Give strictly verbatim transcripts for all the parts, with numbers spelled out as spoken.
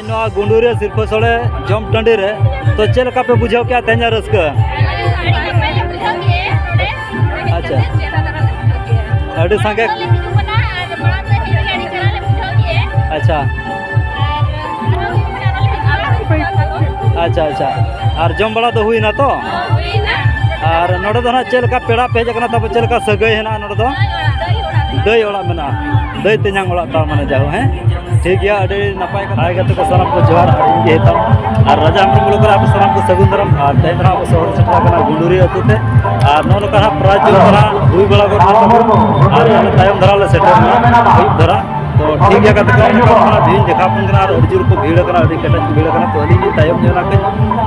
ᱱᱚᱣᱟ ᱜᱩᱸᱰᱩᱨᱤᱭᱟᱹ ᱥᱤᱨᱯᱟᱹ ᱥᱚᱲᱮ ᱡᱚᱢ ᱴᱟᱺᱰᱤ ᱨᱮ, ᱛᱚ ᱪᱮᱫ ᱞᱮᱠᱟ ᱯᱮ ᱵᱩᱡᱷᱟᱹᱣ ᱠᱮᱜᱼᱟ ᱛᱮᱦᱮᱧᱟᱜ ᱨᱟᱹᱥᱠᱟᱹ? ᱟᱪᱪᱷᱟ᱾ ᱟᱹᱰᱤ ᱥᱟᱸᱜᱮ᱾ ᱟᱪᱪᱷᱟ᱾ ᱟᱪᱪᱷᱟ, ᱟᱪᱪᱷᱟ᱾ ᱟᱨ ᱡᱚᱢ ᱵᱟᱲᱟ ᱫᱚ ᱦᱩᱭᱱᱟ ᱛᱚ? ᱟᱨ ᱱᱚᱰᱮ ᱫᱚ ᱱᱟᱦᱟᱜ ᱪᱮᱫ ᱞᱮᱠᱟ ᱯᱮᱲᱟ ᱯᱮ ᱦᱮᱡ ᱟᱠᱟᱱᱟ, ᱛᱟᱯᱚᱨ ᱪᱮᱫ ᱞᱮᱠᱟ ᱥᱟᱹᱜᱟᱹᱭ ᱦᱮᱱᱟᱜᱼᱟ ᱱᱚᱰᱮ ᱫᱚ? ᱫᱟᱹᱭ ᱚᱲᱟᱜ ᱢᱮᱱᱟᱜᱼᱟ, ᱫᱟᱹᱭ ᱛᱮᱧᱟᱝ ᱚᱲᱟᱜ, ᱛᱟᱨ ᱢᱟᱱᱮ ᱡᱟᱭᱦᱳᱠ, ᱦᱮᱸ, ᱴᱷᱤᱠ ᱜᱮᱭᱟ, ᱟᱹᱰᱤ ᱱᱟᱯᱟᱭ ᱠᱟᱛᱷᱟ᱾ ᱦᱟᱭ ᱜᱟᱛᱮ ᱠᱚ, ᱥᱟᱱᱟᱢ ᱠᱚ ᱡᱚᱦᱟᱨ, ᱟᱨ ᱤᱧ ᱜᱮ ᱦᱮᱛᱟᱢ ᱟᱨ ᱨᱟᱡᱟ ᱦᱮᱢᱵᱨᱚᱢ ᱵᱞᱚᱠ ᱨᱮ ᱟᱯᱮ ᱥᱟᱱᱟᱢ ᱠᱚ ᱥᱟᱹᱜᱩᱱ ᱫᱟᱨᱟᱢ᱾ ᱟᱨ ᱛᱮᱦᱮᱧ ᱫᱚ ᱱᱟᱦᱟᱜ ᱟᱵᱚ ᱥᱚᱦᱚᱨ ᱥᱮᱴᱮᱨ ᱟᱠᱟᱱᱟ ᱜᱩᱸᱰᱩᱨᱤ ᱟᱹᱛᱩ ᱛᱮ, ᱟᱨ ᱱᱚᱜᱼᱚ ᱱᱚᱝᱠᱟ ᱱᱟᱦᱟᱜ ᱯᱨᱟᱭᱤᱡᱽ ᱡᱚᱢ ᱫᱚ ᱱᱟᱦᱟᱜ ᱦᱩᱭ ᱵᱟᱲᱟ ᱜᱚᱫ ᱮᱱᱟ ᱛᱟᱵᱚᱱ, ᱟᱨ ᱟᱞᱮ ᱛᱟᱭᱚᱢ ᱫᱷᱟᱨᱟ ᱞᱮ ᱥᱮᱴᱮᱨ ᱮᱱᱟ, ᱟᱹᱭᱩᱵ ᱫᱷᱟᱨᱟ᱾ ᱛᱚ ᱴᱷᱤᱠ ᱜᱮᱭᱟ ᱜᱟᱛᱮ ᱠᱚ, ᱱᱤᱛᱚᱜ ᱫᱚ ᱱᱟᱦᱟᱜ ᱵᱷᱤᱲ ᱫᱮᱠᱷᱟᱣ ᱟᱵᱚᱱ ᱠᱟᱱᱟ, ᱟᱨ ᱟᱹᱰᱤ ᱡᱳᱨ ᱠᱚ ᱵᱷᱤᱲ ᱟᱠᱟᱱᱟ, ᱟᱹᱰᱤ ᱠᱮᱴᱮᱡ ᱠᱚ ᱵᱷᱤᱲ ᱟᱠᱟᱱᱟ᱾ ᱛᱚ ᱟᱹᱞᱤᱧ ᱞᱤᱧ ᱛᱟᱭᱚᱢ ᱧᱚᱜ ᱮᱱᱟ ᱠᱟᱹᱡ,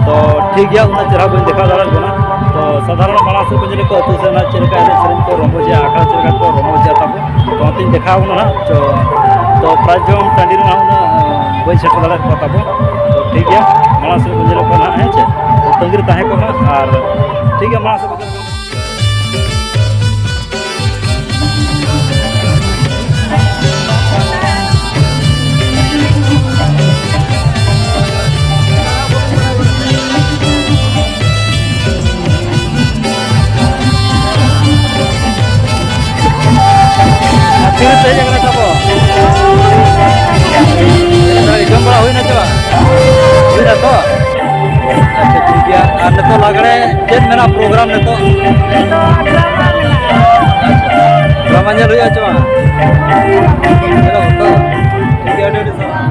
ᱛᱚ ᱴᱷᱤᱠ ᱜᱮᱭᱟ, ᱩᱱᱟᱹᱜ ᱪᱮᱦᱨᱟ ᱵᱟᱹᱧ ᱫᱮᱠᱷᱟᱣ ᱫᱟᱲᱮᱭᱟᱜ ᱠᱟᱱᱟ᱾ ᱛᱚ ᱥᱟᱫᱷᱟᱨᱚᱱ ᱢᱟᱲᱟᱝ ᱥᱮᱫ ᱠᱚ ᱧᱮᱞ ᱠᱚ ᱟᱹᱛᱩ ᱥᱮᱫ ᱨᱮᱱᱟᱜ ᱪᱮᱫ ᱞᱮᱠᱟ ᱮᱱᱮᱡ ᱥᱮᱨᱮᱧ ᱠᱚ ᱨᱚᱢᱚᱡᱟ, ᱟᱠᱷᱲᱟ ᱪᱮᱫ ᱞᱮᱠᱟ ᱠᱚ ᱨᱚᱢᱚᱡᱟ ᱛᱟᱵᱚ, ᱛᱚ ᱚᱱᱟᱛᱮᱧ ᱫᱮᱠᱷᱟᱣ ᱵᱚᱱᱟ ᱦᱟᱸᱜ᱾ ᱛᱚ, ᱛᱚ ᱯᱨᱟᱭᱤᱡᱽ ᱡᱚᱢ ᱴᱟᱺᱰᱤ ᱨᱮᱱᱟᱜ ᱩᱱᱟᱹᱜ, ᱟᱸ, ᱵᱟᱹᱧ ᱥᱮᱴᱮᱨ ᱫᱟᱲᱮᱭᱟᱜ ᱠᱚᱣᱟ ᱛᱟᱵᱚ᱾ ᱛᱚ ᱴᱷᱤᱠ ᱜᱮᱭᱟ, ᱢᱟᱲᱟᱝ ᱥᱮᱫ ᱵᱚᱱ ᱧᱮᱞᱚᱜ ᱠᱟᱱᱟ ᱦᱟᱸᱜ, ᱦᱮᱸ ᱪᱮ? ᱛᱚ ᱛᱟᱺᱜᱤ ᱨᱮ ᱛᱟᱦᱮᱸ ᱠᱚᱜ ᱢᱟ, ᱟᱨ ᱴᱷᱤᱠ ᱜᱮᱭᱟ, ᱢᱟᱲᱟᱝ ᱥᱮᱫ ᱵᱚᱱ ᱧᱮᱞᱚᱜ ᱠᱟᱱᱟ᱾ ᱟᱨ ᱛᱤᱨᱮ ᱦᱮᱡ ᱟᱠᱟᱱᱟ ᱛᱟᱵᱚ? ᱡᱚᱢ ᱵᱟᱲᱟ ᱦᱩᱭᱱᱟ ᱪᱮ ᱵᱟᱝ? ᱦᱩᱭᱱᱟ ᱛᱚ? ᱟᱪᱪᱷᱟ, ᱴᱷᱤᱠ ᱜᱮᱭᱟ᱾ ᱟᱨ ᱱᱤᱛᱚᱜ ᱞᱟᱜᱽᱲᱮ ᱪᱮᱫ ᱢᱮᱱᱟᱜᱼᱟ ᱯᱨᱳᱜᱨᱟᱢ ᱱᱤᱛᱚᱜ? ᱱᱤᱛᱚᱜ ᱰᱨᱟᱢᱟ ᱢᱮᱱᱟᱜᱼᱟ᱾ ᱰᱨᱟᱢᱟ ᱧᱮᱞ ᱦᱩᱭᱩᱜᱼᱟ ᱪᱮ ᱵᱟᱝ? ᱧᱮᱞᱚᱜ ᱛᱚ? ᱴᱷᱤᱠ ᱜᱮᱭᱟ, ᱟᱹᱰᱤ ᱟᱹᱰᱤ ᱥᱟᱨᱦᱟᱣ᱾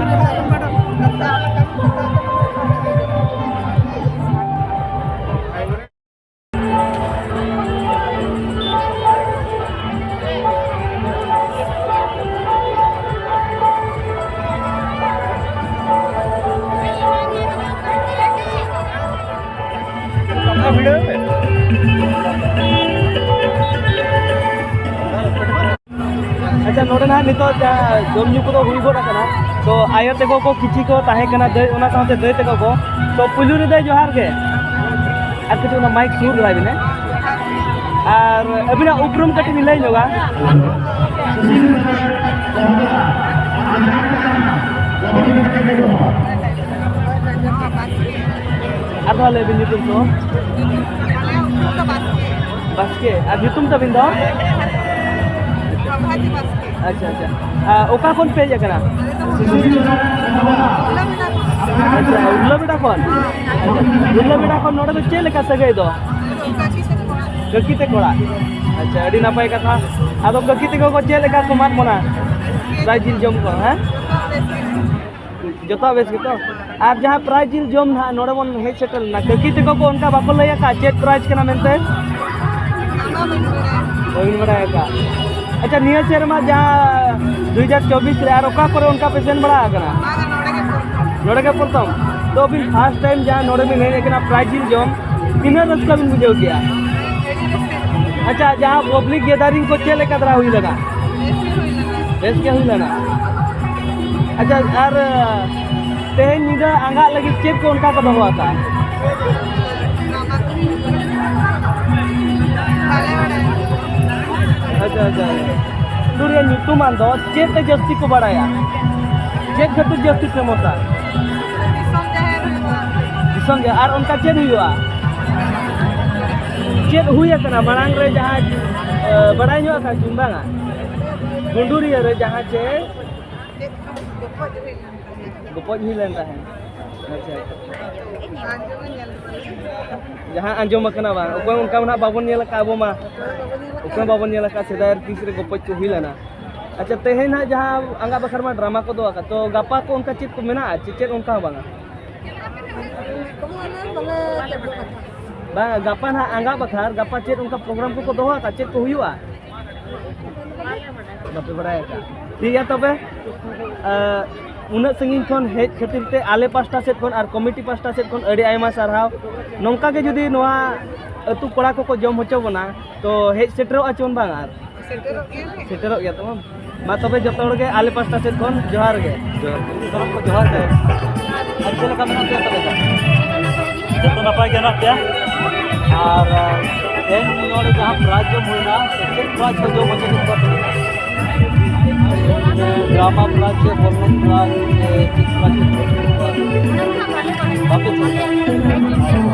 ᱟᱪᱪᱷᱟ, ᱱᱚᱰᱮ ᱱᱟᱦᱟᱜ ᱱᱤᱛᱚᱜ ᱡᱟᱦᱟᱸ ᱡᱚᱢ ᱧᱩ ᱠᱚᱫᱚ ᱦᱩᱭ ᱜᱚᱫ ᱟᱠᱟᱱᱟ, ᱛᱚ ᱟᱭᱳ ᱛᱟᱠᱚ ᱠᱚ ᱠᱤᱪᱷᱤ ᱠᱚ ᱛᱟᱦᱮᱸ ᱠᱟᱱᱟ, ᱫᱟᱹᱭ, ᱚᱱᱟ ᱥᱟᱶᱛᱮ ᱫᱟᱹᱭ ᱛᱟᱠᱚ ᱠᱚ᱾ ᱛᱚ ᱯᱩᱭᱞᱩ ᱨᱮ ᱫᱟᱹᱭ, ᱡᱚᱦᱟᱨ ᱜᱮ, ᱟᱨ ᱠᱟᱹᱴᱤᱡ ᱚᱱᱟ ᱢᱟᱭᱤᱠ ᱥᱩᱨ ᱫᱷᱟᱨᱟᱭ ᱵᱤᱱ, ᱦᱮᱸ? ᱟᱨ ᱟᱹᱵᱤᱱᱟᱜ ᱩᱯᱨᱩᱢ ᱠᱟᱹᱴᱤᱡ ᱵᱤᱱ ᱞᱟᱹᱭ ᱧᱚᱜᱟ᱾ ᱟᱨ ᱫᱷᱟᱣ ᱞᱟᱹᱭ ᱵᱤᱱ ᱧᱩᱛᱩᱢ ᱠᱚ᱾ ᱵᱟᱥᱠᱮ᱾ ᱟᱨ ᱧᱩᱛᱩᱢ ᱛᱟᱵᱤᱱ ᱫᱚ? ᱟᱪᱪᱷᱟ, ᱟᱪᱪᱷᱟ᱾ ᱟᱨ ᱚᱠᱟ ᱠᱷᱚᱱ ᱯᱮ ᱦᱮᱡ ᱟᱠᱟᱱᱟ? ᱟᱪᱪᱷᱟ, ᱩᱞᱞᱟᱵᱮᱰᱟ ᱠᱷᱚᱱ? ᱟᱪᱪᱷᱟ, ᱩᱞᱞᱟᱵᱮᱰᱟ ᱠᱷᱚᱱ? ᱟᱪᱪᱷᱟ, ᱩᱞᱞᱟᱵᱮᱰᱟ ᱠᱷᱚᱱ ᱱᱚᱰᱮ ᱫᱚ ᱪᱮᱫ ᱞᱮᱠᱟ ᱥᱟᱹᱜᱟᱹᱭ ᱫᱚ? ᱠᱟᱹᱠᱤ ᱛᱮ ᱠᱚᱲᱟ᱾ ᱟᱪᱪᱷᱟ, ᱟᱹᱰᱤ ᱱᱟᱯᱟᱭ ᱠᱟᱛᱷᱟ᱾ ᱟᱫᱚ ᱠᱟᱹᱠᱤ ᱛᱮᱠᱚ ᱠᱚ ᱪᱮᱫ ᱞᱮᱠᱟ ᱠᱚ ᱮᱢᱟᱫ ᱵᱚᱱᱟ ᱯᱨᱟᱭᱤᱡᱽ ᱡᱤᱞ ᱡᱚᱢ ᱠᱚ, ᱦᱮᱸ? ᱡᱚᱛᱚᱣᱟᱜ ᱵᱮᱥ ᱜᱮᱛᱚ? ᱟᱨ ᱡᱟᱦᱟᱸ ᱯᱨᱟᱭᱤᱡᱽ ᱡᱤᱞ ᱡᱚᱢ ᱱᱟᱦᱟᱜ ᱱᱚᱰᱮ ᱵᱚᱱ ᱦᱮᱡ ᱥᱮᱴᱮᱨ ᱞᱮᱱᱟ, ᱠᱟᱹᱠᱤ ᱛᱮᱠᱚ ᱠᱚ ᱚᱱᱠᱟ ᱵᱟᱠᱚ ᱞᱟᱹᱭ ᱟᱠᱟᱫ ᱪᱮᱫ ᱯᱨᱟᱭᱤᱡᱽ ᱠᱟᱱᱟ ᱢᱮᱱᱛᱮ? ᱵᱟᱹᱵᱤᱱ ᱵᱟᱲᱟᱭ ᱟᱠᱟᱫ? ᱟᱪᱪᱷᱟ, ᱱᱤᱭᱟᱹ ᱥᱮᱨᱢᱟ ᱡᱟᱦᱟᱸ ᱫᱩ ᱦᱟᱡᱟᱨ ᱪᱚᱵᱵᱤᱥ ᱨᱮ ᱟᱨ ᱚᱠᱟ ᱠᱚᱨᱮ ᱚᱱᱠᱟ ᱯᱮ ᱥᱮᱱ ᱵᱟᱲᱟ ᱟᱠᱟᱱᱟ? ᱱᱚᱰᱮ ᱜᱮ ᱯᱨᱚᱛᱷᱚᱢ᱾ ᱛᱚ ᱟᱹᱵᱤᱱ ᱯᱷᱟᱥᱴ ᱴᱟᱭᱤᱢ ᱡᱟᱦᱟᱸ ᱱᱚᱰᱮ ᱵᱤᱱ ᱦᱮᱡ ᱟᱠᱟᱱᱟ ᱯᱨᱟᱭᱤᱡᱽ ᱡᱤᱞ ᱡᱚᱢ, ᱛᱤᱱᱟᱹᱜ ᱨᱟᱹᱥᱠᱟᱹ ᱵᱤᱱ ᱵᱩᱡᱷᱟᱹᱣ ᱠᱮᱜᱼᱟ? ᱟᱪᱪᱷᱟ, ᱡᱟᱦᱟᱸ ᱯᱟᱵᱽᱞᱤᱠ ᱜᱮᱫᱟᱨᱤᱝ ᱠᱚ ᱪᱮᱫ ᱞᱮᱠᱟ ᱫᱷᱟᱨᱟ ᱦᱩᱭ ᱞᱮᱱᱟ? ᱵᱮᱥ ᱜᱮ ᱦᱩᱭ ᱞᱮᱱᱟ᱾ ᱟᱪᱪᱷᱟ, ᱟᱨ ᱛᱮᱦᱮᱧ ᱧᱤᱫᱟᱹ ᱟᱸᱜᱟᱜ ᱞᱟᱹᱜᱤᱫ ᱪᱮᱫ ᱠᱚ ᱚᱱᱠᱟ ᱠᱚ ᱫᱚᱦᱚ ᱟᱠᱟᱫᱼᱟ? ᱟᱪᱪᱷᱟ, ᱟᱪᱪᱷᱟ, ᱟᱪᱪᱷᱟ᱾ ᱥᱩᱨ ᱨᱮ ᱧᱩᱛᱩᱢᱟᱱ ᱫᱚ ᱪᱮᱫ ᱛᱮ ᱡᱟᱹᱥᱛᱤ ᱠᱚ ᱵᱟᱲᱟᱭᱟ? ᱪᱮᱫ ᱠᱷᱟᱹᱛᱤᱨ ᱡᱟᱹᱥᱛᱤ ᱯᱷᱮᱢᱚᱥᱟ? ᱫᱤᱥᱚᱢ ᱡᱟᱦᱮᱨ ᱦᱩᱭᱩᱜᱼᱟ᱾ ᱫᱤᱥᱚᱢ ᱡᱟᱦᱮᱨ᱾ ᱟᱨ ᱚᱱᱠᱟ ᱪᱮᱫ ᱦᱩᱭᱩᱜᱼᱟ? ᱪᱮᱫ ᱦᱩᱭ ᱟᱠᱟᱱᱟ ᱢᱟᱲᱟᱝ ᱨᱮ ᱡᱟᱦᱟᱸ, ᱮ, ᱵᱟᱲᱟᱭ ᱧᱚᱜ ᱟᱠᱟᱫ ᱵᱤᱱ ᱵᱟᱝᱟ? ᱜᱩᱰᱩᱨᱤᱭᱟᱹ ᱨᱮ ᱡᱟᱦᱟᱸ ᱪᱮ ᱪᱮᱫ ᱠᱚ ᱜᱚᱯᱚᱡ ᱦᱩᱭ ᱞᱮᱱ ᱛᱟᱦᱮᱸᱫ᱾ ᱟᱪᱪᱷᱟ᱾ ᱡᱟᱦᱟᱸ ᱟᱸᱡᱚᱢ ᱟᱠᱟᱱᱟ ᱵᱟᱝ, ᱚᱠᱚᱭ ᱚᱱᱠᱟ ᱢᱟ ᱱᱟᱦᱟᱜ ᱵᱟᱵᱚᱱ ᱧᱮᱞ ᱟᱠᱟᱫ ᱟᱵᱚ ᱢᱟ᱾ ᱚᱠᱚᱭ ᱵᱟᱵᱚᱱ ᱧᱮᱞ ᱟᱠᱟᱫ ᱥᱮᱫᱟᱭ ᱨᱮ ᱛᱤᱥ ᱨᱮ ᱜᱚᱯᱚᱡ ᱠᱚ ᱦᱩᱭ ᱞᱮᱱᱟ᱾ ᱟᱪᱪᱷᱟ, ᱛᱮᱦᱮᱧ ᱱᱟᱦᱟᱜ ᱡᱟᱦᱟᱸ ᱟᱸᱜᱟ ᱵᱟᱠᱷᱟᱨ ᱢᱟ ᱰᱨᱟᱢᱟ ᱠᱚ ᱫᱚᱦᱚ ᱟᱠᱟᱫ, ᱛᱚ ᱜᱟᱯᱟ ᱠᱚ ᱚᱱᱠᱟ ᱪᱮᱫ ᱠᱚ ᱢᱮᱱᱟᱜᱼᱟ ᱪᱮ ᱪᱮᱫ ᱚᱱᱠᱟ ᱦᱚᱸ ᱵᱟᱝᱟ? ᱵᱟᱝᱟ, ᱜᱟᱯᱟ ᱱᱟᱦᱟᱜ ᱟᱸᱜᱟ ᱵᱟᱠᱷᱟᱨ, ᱜᱟᱯᱟ ᱪᱮᱫ ᱚᱱᱠᱟ ᱯᱨᱳᱜᱨᱟᱢ ᱠᱚᱠᱚ ᱫᱚᱦᱚ ᱟᱠᱟᱫ, ᱪᱮᱫ ᱠᱚ ᱦᱩᱭᱩᱜᱼᱟ? ᱵᱟᱯᱮ ᱵᱟᱲᱟᱭ ᱟᱠᱟᱫ᱾ ᱴᱷᱤᱠ ᱜᱮᱭᱟ ᱛᱚᱵᱮ, ᱟᱸ, ᱩᱱᱟᱹᱜ ᱥᱟᱺᱜᱤᱧ ᱠᱷᱚᱱ ᱦᱮᱡ ᱠᱷᱟᱹᱛᱤᱨ ᱛᱮ ᱟᱞᱮ ᱯᱟᱥᱴᱟ ᱥᱮᱫ ᱠᱷᱚᱱ ᱟᱨ ᱠᱚᱢᱤᱴᱤ ᱯᱟᱥᱴᱟ ᱥᱮᱫ ᱠᱷᱚᱱ ᱟᱹᱰᱤ ᱟᱭᱢᱟ ᱥᱟᱨᱦᱟᱣ᱾ ᱱᱚᱝᱠᱟ ᱜᱮ ᱡᱩᱫᱤ ᱱᱚᱣᱟ ᱟᱹᱛᱩ ᱠᱚᱲᱟ ᱠᱚᱠᱚ ᱡᱚᱢ ᱦᱚᱪᱚ ᱵᱚᱱᱟ, ᱛᱚ ᱦᱮᱡ ᱥᱮᱴᱮᱨᱚᱜᱼᱟ ᱪᱚᱝ ᱵᱟᱝ? ᱟᱨ ᱥᱮᱴᱮᱨᱚᱜ ᱜᱮᱭᱟᱞᱮ᱾ ᱥᱮᱴᱮᱨᱚᱜ ᱜᱮᱭᱟ ᱛᱚ᱾ ᱢᱟ ᱛᱚᱵᱮ ᱡᱚᱛᱚ ᱦᱚᱲ ᱜᱮ ᱟᱞᱮ ᱯᱟᱥᱴᱟ ᱥᱮᱫ ᱠᱷᱚᱱ ᱡᱚᱦᱟᱨ ᱜᱮ᱾ ᱡᱚᱦᱟᱨ ᱜᱮ᱾ ᱥᱟᱱᱟᱢ ᱠᱚ ᱡᱚᱦᱟᱨ ᱜᱮ᱾ ᱟᱨ ᱪᱮᱫ ᱞᱮᱠᱟ ᱢᱮᱱᱟᱜ ᱯᱮᱭᱟ ᱛᱚᱵᱮ ᱫᱚ? ᱡᱚᱛᱚ ᱱᱟᱯᱟᱭ ᱜᱮ ᱦᱮᱱᱟᱜ ᱯᱮᱭᱟ? ᱟᱨ, ᱟᱨ, ᱛᱮᱦᱮᱧ ᱱᱚᱰᱮ ᱡᱟᱦᱟᱸ ᱯᱨᱟᱭᱤᱡᱽ ᱡᱚᱢ ᱦᱩᱭᱱᱟ, ᱪᱮᱫ ᱯᱨᱟᱭᱤᱡᱽ ᱠᱚ ᱡᱚᱢ ᱦᱚᱪᱚ ᱠᱮᱫ ᱠᱚᱣᱟ? ᱰᱨᱟᱢᱟ ᱯᱞᱟ ᱪᱮ ᱵᱚᱞᱚᱱ ᱯᱞᱟ ᱪᱮ ᱪᱮᱫ ᱯᱞᱟ ᱪᱮ ᱵᱟᱯᱮ ᱪᱮᱫ?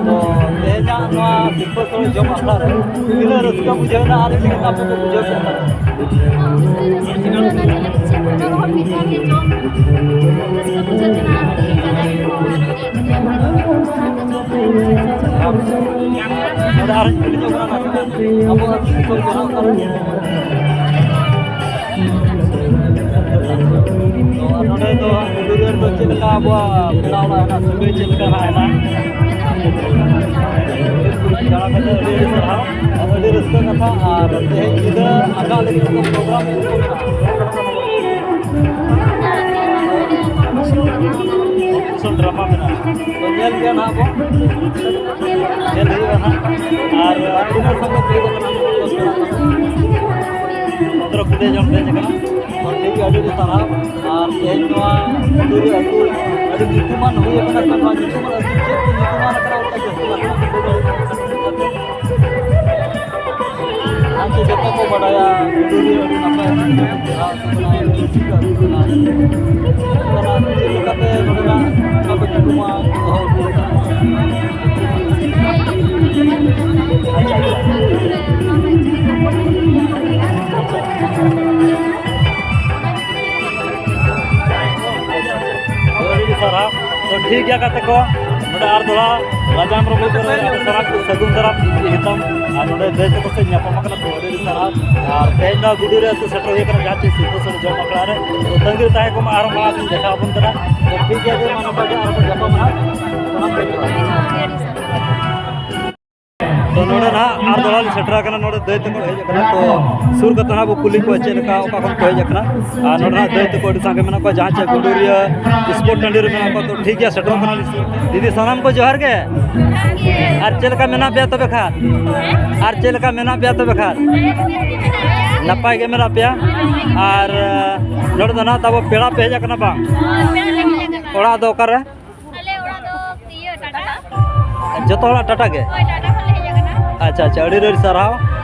ᱛᱚ, ᱛᱮᱦᱮᱧᱟᱜ ᱱᱚᱣᱟ ᱥᱤᱞᱯᱟᱹ ᱥᱳᱲᱮ ᱡᱚᱢ ᱟᱠᱷᱲᱟ ᱨᱮ ᱛᱤᱱᱟᱹᱜ ᱨᱟᱹᱥᱠᱟᱹ ᱵᱩᱡᱷᱟᱹᱣ ᱮᱱᱟ ᱟᱨ ᱪᱮᱫ ᱞᱮᱠᱟ ᱟᱯᱮ ᱯᱮ ᱵᱩᱡᱷᱟᱹᱣ ᱠᱮᱫ ᱛᱟᱵᱚᱱᱟ? ᱨᱟᱹᱥᱠᱟᱹ ᱵᱩᱡᱷᱟᱹᱣ ᱮᱱᱟ, ᱡᱚᱛᱚ ᱦᱚᱲ ᱢᱤᱫ ᱫᱷᱟᱣ ᱜᱮ ᱡᱚᱢ ᱨᱟᱹᱥᱠᱟᱹ ᱵᱩᱡᱷᱟᱹᱣ ᱮᱱᱟ, ᱟᱨ ᱛᱮᱦᱮᱧ ᱡᱟᱦᱟᱸᱭ ᱠᱚ ᱟᱨᱚ ᱦᱮᱡ ᱠᱟᱛᱮ ᱟᱨᱚ ᱡᱚᱢ ᱨᱟᱹᱥᱠᱟᱹ ᱵᱩᱡᱷᱟᱹᱣ ᱮᱱᱟ᱾ ᱱᱚᱰᱮ ᱟᱨᱚᱧ ᱠᱩᱞᱤ ᱧᱚᱜ ᱠᱟᱱᱟ, ᱟᱵᱚᱣᱟᱜ ᱫᱤᱥᱚᱢ ᱡᱟᱦᱟᱸ ᱠᱟᱱᱟ, ᱛᱚ, ᱱᱚᱰᱮ ᱫᱚ ᱜᱩᱰᱩᱨᱤᱭᱟᱹ ᱨᱮᱫᱚ ᱪᱮᱫ ᱞᱮᱠᱟ ᱟᱵᱚᱣᱟᱜ ᱯᱮᱲᱟ ᱚᱲᱟᱜ ᱦᱮᱱᱟᱜ, ᱥᱟᱹᱜᱟᱹᱭ ᱪᱮᱫ ᱞᱮᱠᱟ ᱦᱮᱱᱟᱜ? ᱡᱟᱦᱟᱸ ᱠᱟᱛᱮ ᱟᱹᱰᱤ ᱟᱹᱰᱤ ᱥᱟᱨᱦᱟᱣ, ᱟᱹᱰᱤ ᱨᱟᱹᱥᱠᱟᱹ ᱠᱟᱛᱷᱟ᱾ ᱟᱨ ᱛᱮᱦᱮᱧ ᱧᱤᱫᱟᱹ ᱟᱠᱟᱫ ᱞᱟᱹᱜᱤᱫ ᱛᱮᱫᱚ ᱯᱨᱳᱜᱨᱟᱢ ᱪᱮᱫ ᱠᱚ ᱢᱮᱱᱟᱜᱼᱟ? ᱠᱚᱢᱯᱤᱴᱤᱥᱚᱱ ᱰᱨᱟᱢᱟ ᱢᱮᱱᱟᱜᱼᱟ, ᱛᱚ, ᱧᱮᱞ ᱜᱮᱭᱟ ᱱᱟᱦᱟᱜ ᱵᱚᱱ᱾ ᱧᱮᱞ ᱦᱩᱭᱩᱜᱼᱟ ᱦᱟᱸᱜ᱾ ᱟᱨ ᱛᱤᱱᱟᱹᱜ ᱥᱟᱸᱜᱮ ᱯᱮ ᱦᱮᱡ ᱟᱠᱟᱱᱟ? ᱯᱚᱱᱫᱽᱨᱚ ᱠᱩᱲᱤ ᱡᱚᱱ ᱯᱮ ᱦᱮᱡ ᱟᱠᱟᱱᱟ᱾ ᱛᱚ, ᱴᱷᱤᱠ ᱜᱮᱭᱟ, ᱟᱹᱰᱤ ᱟᱹᱰᱤ ᱥᱟᱨᱦᱟᱣ᱾ ᱟᱨ ᱛᱮᱦᱮᱧ ᱱᱚᱣᱟ ᱜᱩᱰᱩᱨᱤ ᱟᱹᱛᱩ ᱟᱹᱰᱤ ᱧᱩᱛᱩᱢᱟᱱ ᱦᱩᱭ ᱟᱠᱟᱱᱟ᱾ ᱛᱚ, ᱱᱚᱣᱟ ᱧᱩᱛᱩᱢᱟᱱ ᱟᱹᱛᱩ ᱪᱮᱫ ᱛᱮ ᱧᱩᱛᱩᱢᱟᱱ ᱟᱠᱟᱱᱟ, ᱚᱱᱠᱟ ᱡᱟᱹᱥᱛᱤ ᱵᱟᱠᱚ ᱵᱩᱡᱷᱟᱹᱣ ᱫᱟᱲᱮᱭᱟᱜ ᱠᱟᱱᱟ᱾ ᱟᱨ ᱪᱮᱫ ᱡᱚᱛᱚ ᱠᱚ ᱵᱟᱰᱟᱭᱟ, ᱜᱩᱰᱩᱨᱤ ᱟᱹᱰᱤ ᱱᱟᱯᱟᱭ ᱟᱹᱛᱩ ᱠᱟᱱᱟ, ᱟᱹᱰᱤ ᱨᱩᱥᱤᱠᱟ ᱟᱹᱛᱩ ᱠᱟᱱᱟ᱾ ᱚᱱᱟ ᱪᱮᱫ ᱞᱮᱠᱟᱛᱮ ᱱᱚᱰᱮᱱᱟᱜ ᱚᱱᱟ ᱠᱚ ᱧᱩᱛᱩᱢᱟ ᱫᱚᱦᱚ ᱟᱹᱜᱩ ᱟᱠᱟᱫᱟ? ᱟᱪᱪᱷᱟ, ᱟᱪᱪᱷᱟ᱾ ᱟᱹᱰᱤ ᱟᱹᱰᱤ ᱥᱟᱨᱦᱟᱣ᱾ ᱛᱚ, ᱴᱷᱤᱠ ᱜᱮᱭᱟ ᱜᱟᱛᱮ ᱠᱚ, ᱱᱚᱰᱮ ᱟᱨ ᱫᱚᱦᱲᱟ ᱨᱟᱡᱟᱢ ᱨᱚᱵᱤ ᱠᱚᱨᱮ ᱟᱯᱮ ᱥᱟᱱᱟᱢ ᱠᱚ ᱥᱟᱹᱜᱩᱱ ᱫᱟᱨᱟᱢ ᱦᱤᱛᱟᱢ᱾ ᱟᱨ ᱱᱚᱰᱮ ᱫᱟᱹᱭ ᱛᱟᱠᱚ ᱥᱮ ᱧᱟᱯᱟᱢ ᱟᱠᱟᱱᱟ, ᱛᱚ ᱟᱹᱰᱤ ᱟᱹᱰᱤ ᱥᱟᱨᱦᱟᱣ᱾ ᱟᱨ ᱛᱮᱦᱮᱧ ᱱᱚᱣᱟ ᱜᱩᱰᱩᱨᱤ ᱟᱹᱛᱩ ᱥᱮᱴᱮᱨ ᱦᱩᱭ ᱟᱠᱟᱱᱟ, ᱡᱟᱦᱟᱸ ᱪᱮ ᱥᱤᱞᱯᱟᱹ ᱥᱳᱲᱮ ᱡᱚᱢ ᱟᱠᱷᱲᱟ ᱨᱮ᱾ ᱛᱚ, ᱛᱟᱺᱜᱤ ᱨᱮ ᱛᱟᱦᱮᱸ ᱠᱚᱜ ᱢᱟ, ᱟᱨᱦᱚᱸ ᱢᱟᱲᱟᱝ ᱥᱮᱫ ᱫᱮᱠᱷᱟᱣ ᱟᱵᱚᱱ ᱠᱟᱱᱟ᱾ ᱛᱚ, ᱴᱷᱤᱠ ᱜᱮᱭᱟ, ᱛᱚᱵᱮ ᱢᱟ ᱱᱚᱝᱠᱟ ᱜᱮ ᱟᱨᱦᱚᱸ ᱵᱚᱱ ᱧᱟᱯᱟᱢᱟ ᱦᱟᱸᱜ᱾ ᱥᱟᱱᱟᱢ ᱠᱚ ᱡᱚᱦᱟᱨ᱾ ᱛᱚ, ᱱᱚᱰᱮ ᱱᱟᱦᱟᱜ ᱟᱨ ᱫᱚᱦᱲᱟ ᱞᱮ ᱥᱮᱴᱮᱨ ᱟᱠᱟᱱᱟ, ᱱᱚᱰᱮ ᱫᱟᱹᱭ ᱛᱟᱠᱚ ᱦᱮᱡ ᱟᱠᱟᱱᱟ᱾ ᱛᱚ, ᱥᱩᱨ ᱠᱟᱛᱮ ᱱᱟᱦᱟᱜ ᱵᱚ ᱠᱩᱞᱤ ᱠᱚᱣᱟ ᱪᱮᱫ ᱞᱮᱠᱟ, ᱚᱠᱟ ᱠᱷᱚᱱ ᱠᱚ ᱦᱮᱡ ᱟᱠᱟᱱᱟ᱾ ᱟᱨ ᱱᱚᱰᱮ ᱱᱟᱦᱟᱜ ᱫᱟᱹᱭ ᱛᱟᱠᱚ ᱟᱹᱰᱤ ᱥᱟᱸᱜᱮ ᱢᱮᱱᱟᱜ ᱠᱚᱣᱟ, ᱡᱟᱦᱟᱸ ᱪᱮ ᱜᱩᱰᱩᱨᱤᱭᱟᱹ ᱥᱯᱳᱨᱴ ᱴᱟᱺᱰᱤ ᱨᱮ ᱢᱮᱱᱟᱜ ᱠᱚᱣᱟ᱾ ᱛᱚ, ᱴᱷᱤᱠ ᱜᱮᱭᱟ, ᱥᱮᱴᱮᱨᱚᱜ ᱠᱟᱱᱟ ᱞᱤᱧ᱾ ᱫᱤᱫᱤ, ᱥᱟᱱᱟᱢ ᱠᱚ ᱡᱚᱦᱟᱨ ᱜᱮ᱾ ᱟᱨ ᱪᱮᱫ ᱞᱮᱠᱟ ᱢᱮᱱᱟᱜ ᱯᱮᱭᱟ ᱛᱚᱵᱮ ᱠᱷᱟᱱ? ᱟᱨ ᱪᱮᱫ ᱞᱮᱠᱟ ᱢᱮᱱᱟᱜ ᱯᱮᱭᱟ ᱛᱚᱵᱮ ᱠᱷᱟᱱ? ᱱᱟᱯᱟᱭ ᱜᱮ ᱢᱮᱱᱟᱜ ᱯᱮᱭᱟ? ᱟᱨ, ᱱᱚᱰᱮ ᱫᱚ ᱱᱟᱦᱟᱜ ᱛᱟᱵᱚ ᱯᱮᱲᱟ ᱯᱮ ᱦᱮᱡ ᱟᱠᱟᱱᱟ ᱵᱟᱝ? ᱚᱲᱟᱜ ᱫᱚ ᱚᱠᱟᱨᱮ? ᱟᱞᱮ ᱚᱲᱟᱜ ᱫᱚ ᱤᱭᱟᱹ, ᱴᱟᱴᱟ᱾ ᱡᱚᱛᱚ ᱦᱚᱲᱟᱜ ᱴᱟᱴᱟ ᱜᱮ? ᱦᱳᱭ, ᱴᱟᱴᱟ ᱠᱷᱚᱱ ᱞᱮ ᱦᱮᱡ ᱟᱠᱟᱱᱟ᱾ ᱟᱪᱪᱷᱟ, ᱟᱪᱪᱷᱟ, ᱟᱹᱰᱤ ᱟᱹᱰᱤ ᱥᱟᱨᱦᱟᱣ᱾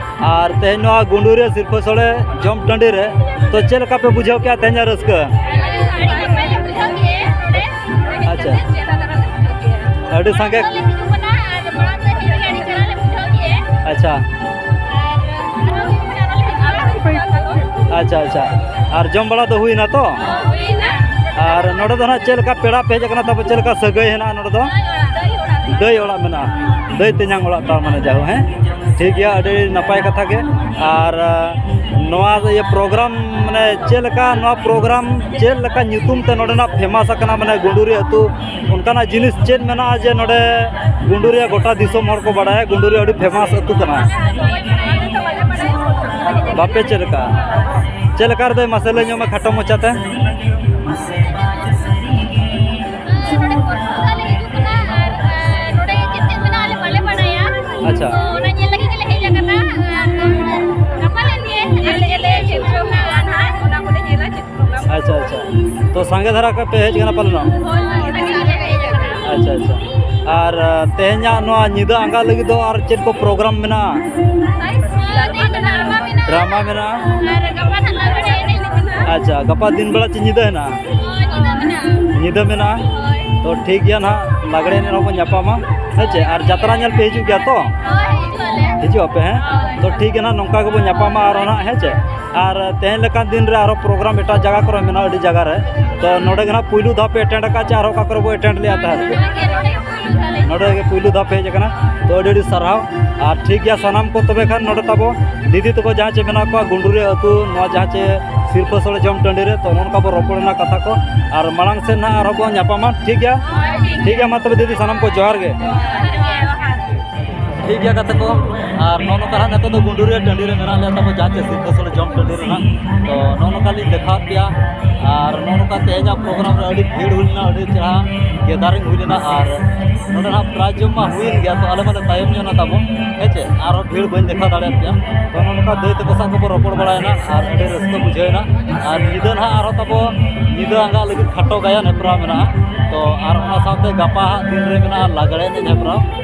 ᱟᱨ ᱛᱮᱦᱮᱧ ᱱᱚᱣᱟ ᱜᱩᱸᱰᱩᱨᱤᱭᱟᱹ ᱥᱤᱨᱯᱟᱹ ᱥᱳᱲᱮ ᱡᱚᱢ ᱴᱟᱺᱰᱤ ᱨᱮ, ᱛᱚ ᱪᱮᱫ ᱞᱮᱠᱟ ᱯᱮ ᱵᱩᱡᱷᱟᱹᱣ ᱠᱮᱜᱼᱟ ᱛᱮᱦᱮᱧᱟᱜ ᱨᱟᱹᱥᱠᱟᱹ? ᱟᱹᱰᱤ ᱱᱟᱯᱟᱭ ᱞᱮ ᱵᱩᱡᱷᱟᱹᱣ ᱠᱮᱜᱼᱟ ᱱᱚᱰᱮ᱾ ᱟᱪᱪᱷᱟ᱾ ᱟᱹᱰᱤ ᱥᱟᱸᱜᱮ᱾ ᱢᱟᱲᱟᱝ ᱠᱷᱚᱱ ᱞᱮ ᱦᱤᱡᱩᱜ ᱠᱟᱱᱟ ᱟᱨ ᱢᱟᱲᱟᱝ ᱞᱮ ᱦᱮᱡ ᱞᱮᱱᱟ, ᱟᱹᱰᱤ ᱪᱮᱦᱨᱟ ᱞᱮ ᱵᱩᱡᱷᱟᱹᱣ ᱠᱮᱜᱼᱟ᱾ ᱟᱪᱪᱷᱟ᱾ ᱟᱨ ᱟᱨᱦᱚᱸ ᱦᱩᱭᱩᱜ ᱠᱟᱱᱟ, ᱟᱨᱦᱚᱸ ᱞᱮ ᱦᱤᱡᱩᱜᱼᱟ᱾ ᱟᱪᱪᱷᱟ, ᱟᱪᱪᱷᱟ᱾ ᱟᱨ ᱡᱚᱢ ᱵᱟᱲᱟ ᱫᱚ ᱦᱩᱭᱱᱟ ᱛᱚ? ᱦᱩᱭᱱᱟ᱾ ᱟᱨ ᱱᱚᱰᱮ ᱫᱚ ᱱᱟᱦᱟᱜ ᱪᱮᱫ ᱞᱮᱠᱟ ᱯᱮᱲᱟ ᱯᱮ ᱦᱮᱡ ᱟᱠᱟᱱᱟ, ᱛᱟᱯᱚᱨ ᱪᱮᱫ ᱞᱮᱠᱟ ᱥᱟᱹᱜᱟᱹᱭ ᱦᱮᱱᱟᱜᱼᱟ ᱱᱚᱰᱮ ᱫᱚ? ᱫᱟᱹᱭ ᱚᱲᱟᱜ, ᱫᱟᱹᱭ ᱚᱲᱟᱜ ᱨᱮ᱾ ᱫᱟᱹᱭ ᱚᱲᱟᱜ ᱢᱮᱱᱟᱜᱼᱟ, ᱫᱟᱹᱭ ᱛᱮᱧᱟᱝ ᱚᱲᱟᱜ ᱛᱟᱨ ᱢᱟᱱᱮ ᱡᱟᱭᱦᱳᱠ, ᱦᱮᱸ? ᱴᱷᱤᱠ ᱜᱮᱭᱟ, ᱟᱹᱰᱤ ᱱᱟᱯᱟᱭ ᱠᱟᱛᱷᱟ ᱜᱮ᱾ ᱟᱨ, ᱟᱸ, ᱱᱚᱣᱟ ᱤᱭᱟᱹ ᱯᱨᱳᱜᱨᱟᱢ, ᱢᱟᱱᱮ ᱪᱮᱫ ᱞᱮᱠᱟ ᱱᱚᱣᱟ ᱯᱨᱳᱜᱨᱟᱢ ᱪᱮᱫ ᱞᱮᱠᱟ ᱧᱩᱛᱩᱢ ᱛᱮ ᱱᱚᱰᱮᱱᱟᱜ ᱯᱷᱮᱢᱟᱥ ᱟᱠᱟᱱᱟ, ᱢᱟᱱᱮ ᱜᱩᱸᱰᱩᱨᱤ ᱟᱹᱛᱩ, ᱚᱱᱠᱟᱱᱟᱜ ᱡᱤᱱᱤᱥ ᱪᱮᱫ ᱢᱮᱱᱟᱜᱼᱟ ᱡᱮ ᱱᱚᱰᱮ ᱜᱩᱸᱰᱩᱨᱤᱭᱟᱹ ᱜᱚᱴᱟ ᱫᱤᱥᱚᱢ ᱦᱚᱲ ᱠᱚ ᱵᱟᱲᱟᱭᱟ ᱜᱩᱸᱰᱩᱨᱤᱭᱟᱹ ᱟᱹᱰᱤ ᱯᱷᱮᱢᱟᱥ ᱟᱹᱛᱩ ᱠᱟᱱᱟ? ᱵᱟᱯᱮ ᱪᱮᱫ ᱞᱮᱠᱟ? ᱪᱮᱫ ᱞᱮᱠᱟ ᱨᱮᱫᱚ ᱢᱟᱥᱮ ᱞᱟᱹᱭ ᱧᱚᱜ ᱢᱮ ᱠᱷᱟᱴᱚ ᱢᱟᱪᱷᱟᱛᱮ᱾ ᱱᱚᱰᱮ ᱯᱨᱚᱛᱷᱚᱢ ᱫᱷᱟᱣ ᱞᱮ ᱦᱤᱡᱩᱜ ᱠᱟᱱᱟ ᱟᱨ, ᱟᱨ ᱱᱚᱰᱮ ᱪᱮᱫ ᱪᱮᱫ ᱢᱮᱱᱟᱜᱼᱟ ᱟᱞᱮ ᱵᱟᱞᱮ ᱵᱟᱲᱟᱭᱟ᱾ ᱟᱪᱪᱷᱟ᱾ ᱛᱚ ᱚᱱᱟ ᱧᱮᱞ ᱞᱟᱹᱜᱤᱫ ᱜᱮᱞᱮ ᱦᱮᱡ ᱟᱠᱟᱱᱟ ᱟᱨ ᱜᱟᱯᱟ ᱞᱮ ᱧᱮᱞ, ᱟᱞᱮ ᱞᱮ ᱪᱮᱫ ᱪᱚᱝᱟ ᱱᱟᱦᱟᱜ, ᱚᱱᱟ ᱠᱚᱞᱮ ᱧᱮᱞᱟ ᱪᱮᱫ ᱯᱨᱳᱜᱨᱟᱢ᱾ ᱟᱪᱪᱷᱟ, ᱟᱪᱪᱷᱟ᱾ ᱛᱚ ᱥᱟᱸᱜᱮ ᱫᱷᱟᱨᱟ ᱠᱚ ᱯᱮ ᱦᱮᱡ ᱟᱠᱟᱱᱟ ᱯᱟᱞᱮᱱᱚᱜ? ᱦᱳᱭ, ᱦᱳᱭ, ᱥᱟᱸᱜᱮ ᱫᱷᱟᱨᱟ ᱞᱮ ᱦᱮᱡ ᱟᱠᱟᱱᱟ᱾ ᱟᱪᱪᱷᱟ, ᱟᱪᱪᱷᱟ᱾ ᱟᱨ, ᱟᱨ, ᱛᱮᱦᱮᱧᱟᱜ ᱱᱚᱣᱟ ᱧᱤᱫᱟᱹ ᱟᱸᱜᱟ ᱞᱟᱹᱜᱤᱫ ᱫᱚ ᱟᱨ ᱪᱮᱫ ᱠᱚ ᱯᱨᱳᱜᱨᱟᱢ ᱢᱮᱱᱟᱜᱼᱟ? ᱛᱮᱦᱮᱧ ᱫᱚ ᱰᱨᱟᱢᱟ ᱢᱮᱱᱟᱜᱼᱟ᱾ ᱰᱨᱟᱢᱟ ᱢᱮᱱᱟᱜᱼᱟ᱾ ᱟᱨ ᱜᱟᱯᱟ ᱱᱟᱦᱟᱜ ᱞᱟᱜᱽᱲᱮ ᱮᱱᱮᱡ ᱞᱮ ᱢᱮᱱᱟᱜᱼᱟ᱾ ᱟᱪᱪᱷᱟ, ᱜᱟᱯᱟ ᱫᱤᱱ ᱵᱮᱲᱟ ᱪᱮ ᱧᱤᱫᱟᱹ ᱦᱮᱱᱟᱜᱼᱟ? ᱦᱳᱭ, ᱧᱤᱫᱟᱹ ᱢᱮᱱᱟᱜᱼᱟ᱾ ᱧᱤᱫᱟᱹ ᱢᱮᱱᱟᱜᱼᱟ᱾ ᱦᱳᱭ᱾ ᱛᱚ ᱴᱷᱤᱠ ᱜᱮᱭᱟ ᱱᱟᱦᱟᱜ, ᱞᱟᱜᱽᱲᱮ ᱮᱱᱮᱡ ᱨᱮᱦᱚᱸ ᱵᱚᱱ ᱧᱟᱯᱟᱢᱟ, ᱦᱮᱸ ᱪᱮ? ᱟᱨ ᱡᱟᱛᱨᱟ ᱧᱮᱞ ᱯᱮ ᱦᱤᱡᱩᱜ ᱜᱮᱭᱟ ᱛᱚ? ᱦᱳᱭ, ᱦᱤᱡᱩᱜ ᱟᱞᱮ᱾ ᱦᱤᱡᱩᱜ ᱟᱯᱮ, ᱦᱮᱸ? ᱦᱳᱭ᱾ ᱛᱚ ᱴᱷᱤᱠ ᱜᱮᱭᱟ ᱱᱟᱦᱟᱜ, ᱱᱚᱝᱠᱟ ᱜᱮᱵᱚᱱ ᱧᱟᱯᱟᱢᱟ ᱟᱨᱦᱚᱸ ᱱᱟᱦᱟᱜ, ᱦᱮᱸ ᱪᱮ? ᱟᱨ ᱛᱮᱦᱮᱧ ᱞᱮᱠᱟᱱ ᱫᱤᱱ ᱨᱮ ᱟᱨᱦᱚᱸ ᱯᱨᱳᱜᱨᱟᱢ ᱮᱴᱟᱜ ᱡᱟᱭᱜᱟ ᱠᱚᱨᱮ ᱢᱮᱱᱟᱜᱼᱟ, ᱟᱹᱰᱤ ᱡᱟᱭᱜᱟ ᱨᱮ᱾ ᱛᱚ ᱱᱚᱰᱮ ᱜᱮ ᱱᱟᱦᱟᱜ ᱯᱩᱭᱞᱩ ᱫᱷᱟᱣ ᱯᱮ ᱮᱴᱮᱱᱰ ᱟᱠᱟᱫ ᱪᱮ ᱟᱨᱦᱚᱸ ᱚᱠᱟ ᱠᱚᱨᱮ ᱵᱚ ᱮᱴᱮᱱᱰ ᱞᱮᱫᱼᱟ ᱛᱟᱦᱮᱸᱫ? ᱱᱚᱰᱮ ᱜᱮ ᱯᱩᱭᱞᱩ ᱫᱷᱟᱣ ᱞᱮ ᱦᱮᱡ ᱟᱠᱟᱱᱟ᱾ ᱱᱚᱰᱮ ᱜᱮ ᱯᱩᱭᱞᱩ ᱫᱷᱟᱣ ᱯᱮ ᱦᱮᱡ ᱟᱠᱟᱱᱟ᱾ ᱛᱚ ᱟᱹᱰᱤ ᱟᱹᱰᱤ ᱥᱟᱨᱦᱟᱣ᱾ ᱟᱨ ᱴᱷᱤᱠ ᱜᱮᱭᱟ, ᱥᱟᱱᱟᱢ ᱠᱚ ᱛᱚᱵᱮ ᱠᱷᱟᱱ ᱱᱚᱰᱮ ᱛᱟᱵᱚ ᱫᱤᱫᱤ ᱛᱟᱠᱚ ᱡᱟᱦᱟᱸ ᱪᱮ ᱢᱮᱱᱟᱜ ᱠᱚᱣᱟ ᱜᱩᱸᱰᱩᱨᱤᱭᱟᱹ ᱟᱹᱛᱩ, ᱱᱚᱣᱟ ᱡᱟᱦᱟᱸ ᱪᱮ ᱥᱤᱨᱯᱟᱹ ᱥᱳᱲᱮ ᱡᱚᱢ ᱴᱟᱺᱰᱤ ᱨᱮ, ᱛᱚ ᱱᱚᱜᱼᱚ ᱱᱚᱝᱠᱟ ᱵᱚ ᱨᱚᱯᱚᱲ ᱮᱱᱟ ᱠᱟᱛᱷᱟ ᱠᱚ, ᱟᱨ ᱢᱟᱲᱟᱝ ᱥᱮᱫ ᱱᱟᱦᱟᱜ ᱟᱨᱦᱚᱸ ᱵᱚᱱ ᱧᱟᱯᱟᱢᱟ, ᱴᱷᱤᱠ ᱜᱮᱭᱟ? ᱴᱷᱤᱠ ᱜᱮᱭᱟ, ᱢᱟ ᱛᱚᱵᱮ ᱫᱤᱫᱤ, ᱥᱟᱱᱟᱢ ᱠᱚ ᱡᱚᱦᱟᱨ ᱜᱮ᱾ ᱴᱷᱤᱠ ᱜᱮᱭᱟ ᱜᱟᱛᱮ ᱠᱚ, ᱟᱨ ᱱᱚᱜᱼᱚ ᱱᱚᱝᱠᱟ ᱦᱟᱸᱜ ᱱᱤᱛᱚᱜ ᱫᱚ ᱜᱩᱰᱩᱨᱤᱭᱟᱹ ᱴᱟᱺᱰᱤ ᱨᱮ ᱢᱮᱱᱟᱜ ᱞᱮᱭᱟ, ᱛᱟᱵᱚ ᱡᱟᱦᱟᱸ ᱪᱮ ᱥᱤᱨᱫᱟᱹ ᱥᱳᱞᱳ ᱡᱚᱢ ᱴᱟᱺᱰᱤ ᱨᱮᱱᱟᱜ᱾ ᱛᱚ ᱱᱚᱜᱼᱚ ᱱᱚᱝᱠᱟ ᱞᱤᱧ ᱫᱮᱠᱷᱟᱣᱟᱫ ᱯᱮᱭᱟ᱾ ᱟᱨ ᱱᱚᱜᱼᱚ ᱱᱚᱝᱠᱟ ᱛᱮᱦᱮᱧᱟᱜ ᱯᱨᱳᱜᱨᱟᱢ ᱨᱮ ᱟᱹᱰᱤ ᱵᱷᱤᱲ ᱦᱩᱭ ᱞᱮᱱᱟ, ᱟᱹᱰᱤ ᱪᱮᱦᱨᱟ ᱜᱮᱫᱟᱨᱤᱝ ᱦᱩᱭ ᱞᱮᱱᱟ᱾ ᱟᱨ ᱱᱚᱰᱮ ᱱᱟᱜ ᱯᱨᱟᱭᱤᱡᱽ ᱡᱚᱢ ᱢᱟ ᱦᱩᱭᱮᱱ ᱜᱮᱭᱟ, ᱛᱚ ᱟᱞᱮ ᱢᱟᱞᱮ ᱛᱟᱭᱚᱢ ᱧᱚᱜ ᱮᱱᱟ ᱛᱟᱵᱚ, ᱦᱮᱸ ᱪᱮ, ᱟᱨᱦᱚᱸ ᱵᱷᱤᱲ ᱵᱟᱹᱧ ᱫᱮᱠᱷᱟᱣ ᱫᱟᱲᱮᱭᱟᱫ ᱯᱮᱭᱟ᱾ ᱛᱚ ᱱᱚᱜᱼᱚ ᱱᱚᱝᱠᱟ ᱫᱟᱹᱭ ᱛᱟᱠᱚ ᱥᱟᱶ ᱠᱚᱵᱚ ᱨᱚᱯᱚᱲ ᱵᱟᱲᱟᱭᱮᱱᱟ ᱟᱨ ᱟᱹᱰᱤ ᱨᱟᱹᱥᱠᱟᱹ ᱵᱩᱡᱷᱟᱹᱣᱮᱱᱟ᱾ ᱟᱨ ᱧᱤᱫᱟᱹ ᱱᱟᱦᱟᱜ ᱟᱨᱦᱚᱸ ᱛᱟᱵᱚ ᱧᱤᱫᱟᱹ ᱟᱸᱜᱟ ᱞᱟᱹᱜᱤᱫ ᱠᱷᱟᱴᱚ ᱜᱟᱭᱟᱱ ᱦᱮᱯᱨᱟᱣ ᱢᱮᱱᱟᱜᱼᱟ᱾ ᱛᱚ ᱟᱨ ᱚᱱᱟ ᱥᱟᱶᱛᱮ ᱜᱟᱯᱟ ᱦᱟᱸᱜ ᱫᱤᱱ ᱨᱮ ᱢᱮᱱᱟᱜᱼᱟ ᱞᱟᱜᱽᱲᱮ ᱮᱱᱮᱡ ᱦᱮᱯᱨᱟᱣ᱾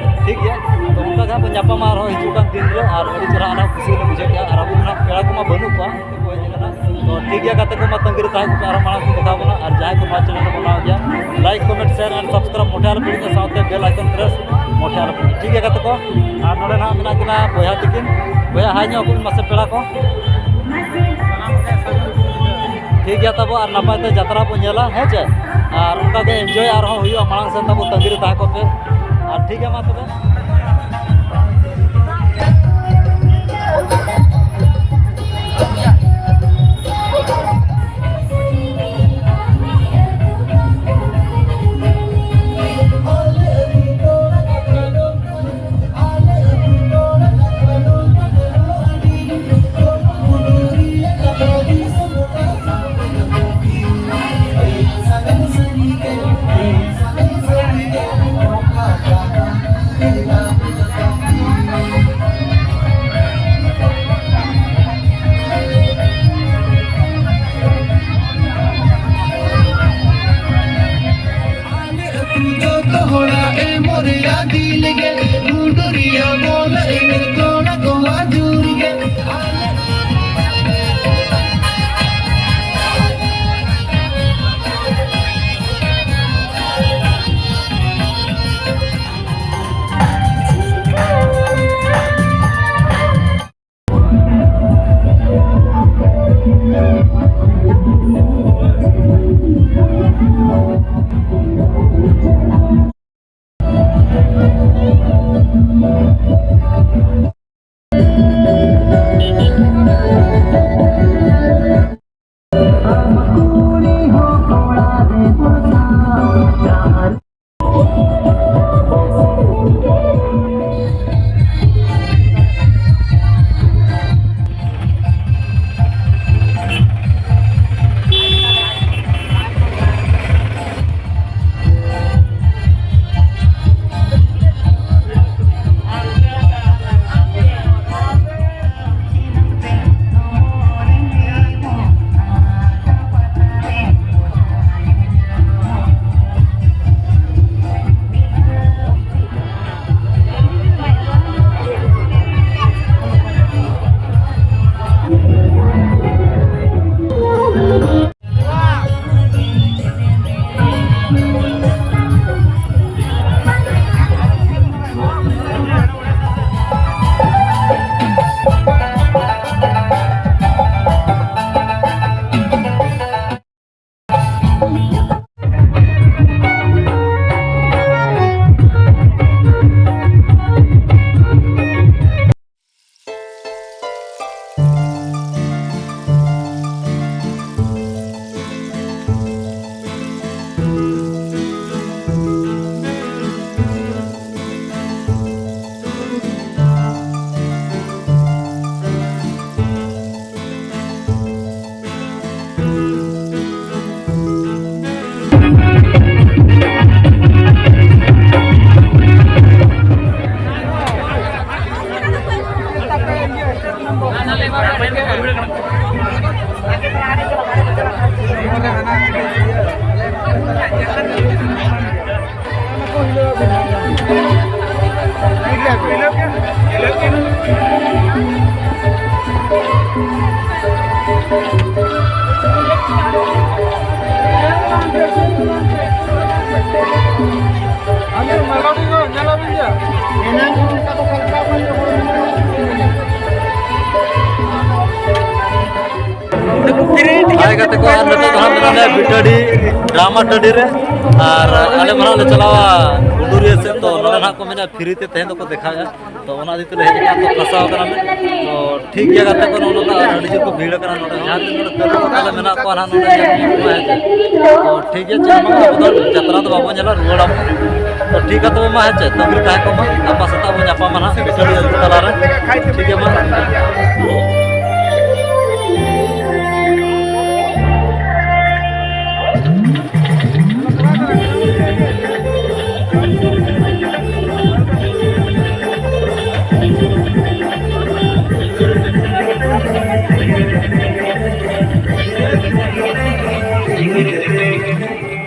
ᱴᱷᱤᱠ ᱜᱮᱭᱟ, ᱛᱚ ᱚᱱᱠᱟ ᱜᱮ ᱦᱟᱸᱜ ᱵᱚᱱ ᱧᱟᱯᱟᱢᱟ ᱟᱨᱦᱚᱸ ᱦᱤᱡᱩᱜ ᱠᱟᱱ ᱫᱤᱱ ᱨᱮ, ᱟᱨ ᱟᱹᱰᱤ ᱪᱮᱦᱨᱟ ᱟᱨᱦᱚᱸ ᱠᱩᱥᱤ ᱞᱮ ᱵᱩᱡᱷᱟᱹᱣ ᱠᱮᱜᱼᱟ᱾ ᱟᱨ ᱟᱵᱚ ᱫᱚ ᱱᱟᱦᱟᱜ ᱯᱮᱲᱟ ᱠᱚᱢᱟ ᱵᱟᱹᱱᱩᱜ ᱠᱚᱣᱟ, ᱠᱚ ᱦᱮᱡ ᱟᱠᱟᱱᱟ᱾ ᱛᱚ ᱴᱷᱤᱠ ᱜᱮᱭᱟ ᱜᱟᱛᱮ ᱠᱚ, ᱢᱟ ᱛᱟᱺᱜᱤ ᱨᱮ ᱛᱟᱦᱮᱸ ᱠᱚᱯᱮ, ᱟᱨᱦᱚᱸ ᱢᱟᱲᱟᱝ ᱥᱮᱫ ᱫᱮᱠᱷᱟᱣ ᱵᱚᱱᱟ᱾ ᱟᱨ ᱡᱟᱦᱟᱸᱭ ᱠᱚ ᱱᱚᱣᱟ ᱪᱮᱱᱮᱞ ᱨᱮᱠᱚ ᱱᱟᱣᱟ ᱜᱮᱭᱟ, like, comment, share and subscribe ᱢᱚᱴᱷᱮ ᱟᱞᱚ ᱯᱮ ᱦᱤᱲᱤᱧᱟ, ᱥᱟᱶᱛᱮ ᱵᱮᱞ ᱟᱭᱠᱚᱱ ᱯᱨᱮᱥ ᱢᱚᱴᱷᱮ ᱟᱞᱚ ᱯᱮ ᱦᱤᱲᱤᱧᱟ᱾ ᱴᱷᱤᱠ ᱜᱮᱭᱟ ᱜᱟᱛᱮ ᱠᱚ, ᱟᱨ ᱱᱚᱰᱮ ᱱᱟᱦᱟᱜ ᱢᱮᱱᱟᱜ ᱠᱤᱱᱟ ᱵᱚᱭᱦᱟ ᱛᱤᱠᱤᱱ᱾ ᱵᱚᱭᱦᱟ, ᱦᱟᱭ ᱧᱚᱜ ᱟᱠᱚ ᱢᱮ ᱢᱟᱥᱮ ᱯᱮᱲᱟ ᱠᱚ᱾ ᱴᱷᱤᱠ ᱜᱮᱭᱟ ᱛᱟᱵᱚ, ᱟᱨ ᱱᱟᱯᱟᱭ ᱛᱮ ᱡᱟᱛᱨᱟ ᱵᱚ ᱧᱮᱞᱟ, ᱦᱮᱸ ᱪᱮ? ᱟᱨ ᱚᱱᱠᱟ ᱜᱮ ᱮᱱᱡᱚᱭ ᱟᱨᱦᱚᱸ ᱦᱩᱭᱩᱜᱼᱟ, ᱢᱟᱲᱟᱝ ᱥᱮᱱ ᱛᱟᱵᱚ ᱛᱟᱺᱜᱤ ᱨᱮ ᱛᱟᱦᱮᱸ ᱠᱚᱜ ᱯᱮ᱾ ᱟᱨ ᱴᱷᱤᱠ ᱜᱮᱭᱟ, ᱢᱟ ᱛᱚᱵᱮ᱾ ᱡᱚᱛᱚ ᱦᱚᱲᱟᱜ ᱮ ᱢᱚᱨᱮᱭᱟ ᱫᱤᱞ ᱜᱮ, ᱜᱩᱰᱩᱨᱤᱭᱟᱹ ᱵᱚᱞ ᱮᱱᱮᱡ ᱠᱚᱲᱟ ᱠᱚᱣᱟᱜ ᱡᱩᱨ ᱜᱮ᱾ ᱦᱟᱭ ᱜᱟᱛᱮ ᱠᱚ, ᱟᱨ ᱱᱤᱛᱚᱜ ᱫᱚ ᱦᱟᱸᱜ ᱢᱮᱱᱟᱜ ᱞᱮᱭᱟ ᱵᱤᱴᱟᱹᱰᱤ ᱰᱨᱟᱢᱟ ᱴᱟᱺᱰᱤ ᱨᱮ, ᱟᱨ ᱟᱞᱮ ᱢᱟ ᱦᱟᱸᱜ ᱞᱮ ᱪᱟᱞᱟᱣᱟ ᱜᱩᱰᱩᱨᱤᱭᱟᱹ ᱥᱮᱫ᱾ ᱛᱚ ᱱᱚᱰᱮ ᱱᱟᱦᱟᱜ ᱠᱚ ᱢᱮᱱᱟ ᱯᱷᱨᱤ ᱛᱮ ᱛᱮᱦᱮᱧ ᱫᱚᱠᱚ ᱫᱮᱠᱷᱟᱣᱮᱫᱼᱟ, ᱛᱚ ᱚᱱᱟ ᱤᱫᱤ ᱛᱮᱞᱮ ᱦᱮᱡ ᱟᱠᱟᱱᱟ, ᱛᱚ ᱯᱷᱟᱸᱥᱟᱣ ᱟᱠᱟᱱᱟᱞᱮ᱾ ᱛᱚ ᱴᱷᱤᱠ ᱜᱮᱭᱟ ᱜᱟᱛᱮ ᱠᱚ, ᱱᱚᱜᱼᱚ ᱱᱚᱝᱠᱟ ᱟᱹᱰᱤ ᱡᱳᱨ ᱠᱚ ᱵᱷᱤᱲ ᱟᱠᱟᱱᱟ ᱱᱚᱰᱮ ᱦᱚᱸ᱾ ᱡᱟᱦᱟᱸ ᱛᱤᱱ ᱩᱰᱟᱹᱝ ᱛᱟᱹᱨᱩᱵ ᱠᱚ ᱛᱟᱞᱮ ᱢᱮᱱᱟᱜ ᱠᱚᱣᱟ ᱱᱟᱦᱟᱜ ᱱᱚᱰᱮ ᱧᱮᱞ ᱧᱟᱢᱚᱜ ᱠᱟᱱᱟ, ᱦᱮᱸ ᱥᱮ᱾ ᱛᱚ ᱴᱷᱤᱠ ᱜᱮᱭᱟ, ᱪᱮᱫ ᱦᱚᱸ ᱵᱟᱝ, ᱟᱵᱚ ᱫᱚ ᱡᱟᱛᱨᱟ ᱫᱚ ᱵᱟᱵᱚᱱ ᱧᱮᱞᱟ, ᱨᱩᱣᱟᱹᱲ ᱟᱵᱚᱱ᱾ ᱛᱚ ᱴᱷᱤᱠ ᱜᱮᱭᱟ ᱛᱚᱵᱮ ᱢᱟ, ᱦᱮᱸ ᱪᱮ, ᱛᱟᱹᱜᱤ ᱨᱮ ᱛᱟᱦᱮᱸ ᱠᱚᱜ ᱢᱟ, ᱜᱟᱯᱟ ᱥᱮᱛᱟᱜ ᱵᱚᱱ ᱧᱟᱯᱟᱢᱟ ᱱᱟᱦᱟᱜ ᱵᱤᱴᱟᱹᱰᱤ ᱟᱹᱛᱩ ᱛᱟᱞᱟᱨᱮ᱾ ᱴᱷᱤᱠ ᱜᱮᱭᱟ ᱢᱟ᱾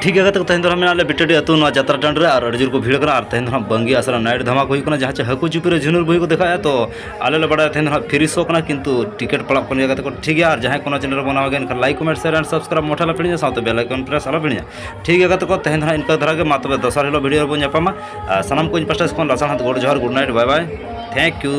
ᱴᱷᱤᱠ ᱜᱮᱭᱟ ᱜᱟᱛᱮ ᱠᱚ, ᱛᱮᱦᱮᱧ ᱫᱚ ᱱᱟᱦᱟᱜ ᱢᱮᱱᱟᱜ ᱞᱮᱭᱟ ᱵᱤᱴᱟᱹᱰᱤ ᱟᱹᱛᱩ ᱱᱚᱣᱟ ᱡᱟᱛᱨᱟ ᱴᱟᱺᱰᱤ ᱨᱮ, ᱟᱨ ᱟᱹᱰᱤ ᱡᱳᱨ ᱠᱚ ᱵᱷᱤᱲ ᱠᱟᱱᱟ᱾ ᱟᱨ ᱛᱮᱦᱮᱧ ᱫᱚ ᱱᱟᱦᱟᱜ ᱵᱟᱝᱜᱤ ᱟᱥᱨᱟ ᱱᱟᱭᱤᱴ ᱫᱷᱟᱢᱟᱠᱟ ᱦᱩᱭᱩᱜ ᱠᱟᱱᱟ, ᱡᱟᱦᱟᱸ ᱪᱮ ᱦᱟᱹᱠᱩ ᱪᱩᱯᱤ ᱨᱮ ᱡᱷᱤᱱᱩᱨ ᱵᱩᱦᱤ ᱠᱚ ᱫᱮᱠᱷᱟᱣᱮᱫᱼᱟ᱾ ᱛᱚ ᱟᱞᱮ ᱞᱮ ᱵᱟᱲᱟᱭᱟ ᱛᱮᱦᱮᱧ ᱫᱚ ᱱᱟᱦᱟᱜ ᱯᱷᱨᱤ ᱥᱳ ᱠᱟᱱᱟ, ᱠᱤᱱᱛᱩ ᱴᱤᱠᱤᱴ ᱯᱟᱲᱟᱜ ᱠᱟᱱ ᱜᱮᱭᱟ ᱜᱟᱛᱮ ᱠᱚ᱾ ᱴᱷᱤᱠ ᱜᱮᱭᱟ, ᱟᱨ ᱡᱟᱦᱟᱸᱭ ᱠᱚ ᱱᱚᱣᱟ ᱪᱮᱱᱮᱞ ᱨᱮ ᱵᱚᱱᱟᱣ ᱜᱮᱭᱟ, ᱮᱱᱠᱷᱟᱱ like, comment, share and subscribe ᱢᱚᱴᱷᱟ ᱞᱮ ᱯᱤᱲᱤᱧᱟ, ᱥᱟᱶᱛᱮ ᱵᱮᱞ ᱟᱭᱠᱚᱱ ᱯᱨᱮᱥ ᱟᱞᱚ ᱯᱤᱲᱤᱧᱟ᱾ ᱴᱷᱤᱠ ᱜᱮᱭᱟ ᱜᱟᱛᱮ ᱠᱚ, ᱛᱮᱦᱮᱧ ᱫᱚ ᱱᱟᱦᱟᱜ ᱤᱱᱠᱟᱹ ᱫᱷᱟᱨᱟ ᱜᱮ, ᱢᱟ ᱛᱚᱵᱮ ᱫᱚᱥᱟᱨ ᱦᱤᱞᱳᱜ ᱵᱷᱤᱰᱤᱭᱳ ᱨᱮᱵᱚᱱ ᱧᱟᱯᱟᱢᱟ᱾ ᱟᱨ ᱥᱟᱱᱟᱢ ᱠᱚ ᱤᱧ ᱯᱟᱥᱴᱟ ᱥᱮᱫ ᱠᱷᱚᱱ ᱞᱟᱥᱟᱲ ᱦᱟᱛ ᱜᱚᱰ ᱡᱚᱦᱟᱨ, ᱜᱩᱰ ᱱᱟᱭᱤᱴ, ᱵᱟᱭ ᱵᱟᱭ, ᱛᱷᱮᱝᱠ ᱭᱩ᱾